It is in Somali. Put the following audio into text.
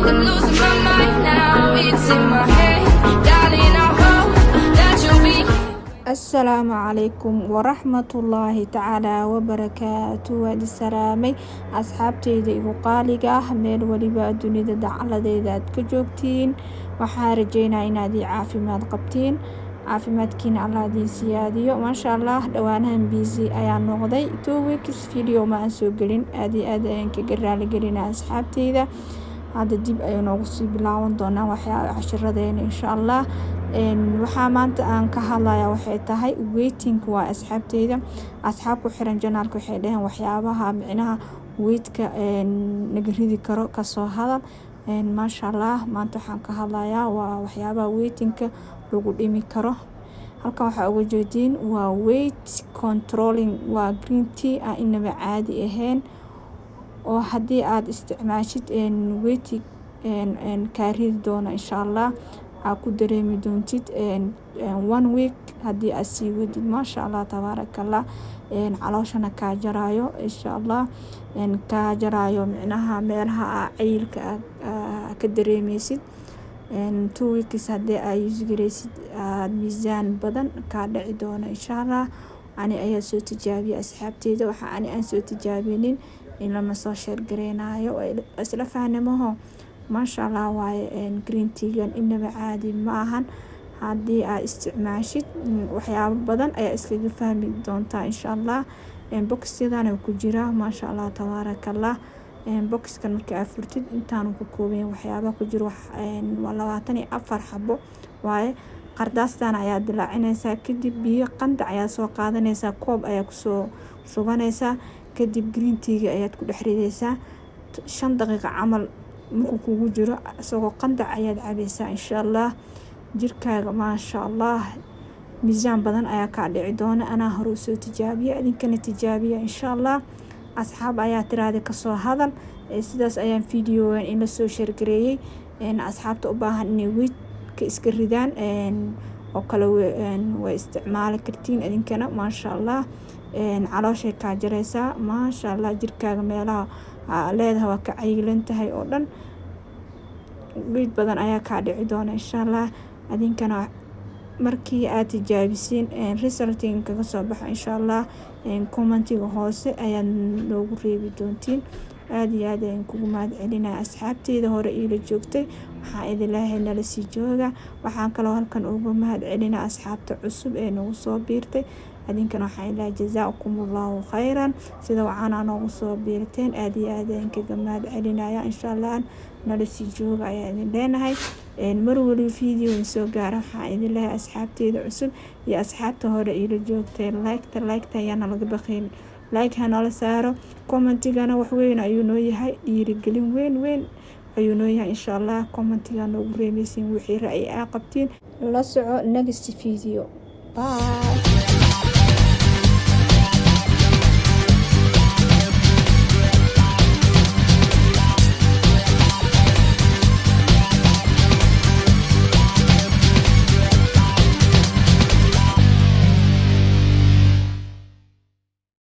I'm losing my mind now. It's in my head, darling. I hope that you'll be. Asalaamu calaykum waraxmatullaahi tacaala wabarakaatu. Waad isalaamay, asxaabteyda igu qaaliga ah, meel waliba dunida dacaladeeda aad ka joogtiin. Waxaan rajeynaa inaad ii caafimaad qabtiin, caafimaadkiina Allah idiin siyaadiyo. Maasha Allah, dhowaanahan busy ayaa noqday. 2 weeks video ma aan soo gelin. Aad iyo aad ayaan kaga raali gelinaa, asxaabteyda. Hadda dib ayuu noogu sii bilaaban doonaa waxyaa cashiradeena, insha Allah. Waxaa maanta aan ka hadlaya waxay tahay weighting waa, asxaabteyda. Asxaab ku xiran channelka waxay dhaheen waxyaabaha micnaha weightka naga ridi karo kasoo hadal. Maasha Allah, maanta waxaan ka hadlayaa waa waxyaabaha weightingka lagu dhimi karo. Halkan waxaa uga jeediin waa weight controlling, waa green tea aan inaba caadi ahayn oo haddii aada isticmaashid weight kaa ridi doono, insha Allah. Aa ku dareemi doontid one week haddii aad sii wadid. Maasha Allah, tabaaraka Allah. Calooshana kaa jaraayo, insha Allah, kaa jaraayo micnaha meelaha aa cayilka ka dareemeysid. 2 weeks haddii aa use gareysid, aad miisaan badan kaa dhici doono, insha Allah. Ani ayaa soo tijaabiyay, asxaabteyda. Waxa ani aan soo tijaabinin in lama soo share gareynayo, isla fahnamaho. Maasha Allah waaye green teagan, inaba caadi ma ahan. Haddii aad isticmaashid, waxyaabo badan ayaa iskaga fahmi doontaa, insha Allah. Boxyadan ku jira, maasha Allah, tabaaraka Allah. Boxkan marka aad furtid, intaanu ka kooban yahay. Waxyaabaha ku jiro waa 24 xabo waaye. Qardaastan ayaa dilaacinaysaa, kadib biyo qandac ayaa soo qaadanaysaa, koob ayaa kusoo shubanaysaa, kadib green teaga ayaad ku dhex ridaysaa. 5 daqiiqo camal markuu kugu jiro isagoo qandac ayaad cabaysaa, insha Allah. Jirkaaga, maasha Allah, miisaan badan ayaa kaa dhici doona. Anaa hore usoo tijaabiya, idinkana tijaabiya, insha Allah. Asxaab ayaa tiraahday kasoo hadal, sidaas ayaan videogan in lasoo share gareeyey. Asxaabta u baahan inay weightka iska ridaan oo kale way isticmaali kartiin idinkana. Maasha Allah, calooshay kaa jareysaa. Maasha Allah, jirkaaga meelaha leedahay waa ka cayilan tahay oo dhan, weight badan ayaa kaa dhici doona, insha Allah. Adinkana markii aad tijaabisiin, resulting kaga soo baxo, insha Allah, commentiga hoose ayaad noogu reebi doontiin. Aada iyo aad ayaan kugu mahad celinaya, asxaabteyda hore iila joogtay. Waxaan idin leeyahay nala sii jooga. Waxaan kaloo halkan ugu mahad celinaya asxaabta cusub ee nagu soo biirtay. Adinkana waxaan ilahay jazaakum Allahu khayran, sida wacaana noogu soo biirteen. Aada iyo aad ayaan kaga mahad celinaya. Insha Allah, nala sii jooga ayaa idin leenahay. Mar waliba video soo gaara, waxaan idin leeyahay, asxaabteyda cusub iyo asxaabta hore iila joogtay, liketa, liketa ayaana laga baqayn, like ha noola saaro. Commentigana wax weyn ayuu noo yahay, dhiirigelin weyn weyn ayuu noo yahay, insha Allah. Commentiga noogu reemeysiin wixii ra'yi aa qabtiin. La soco next video. Bye.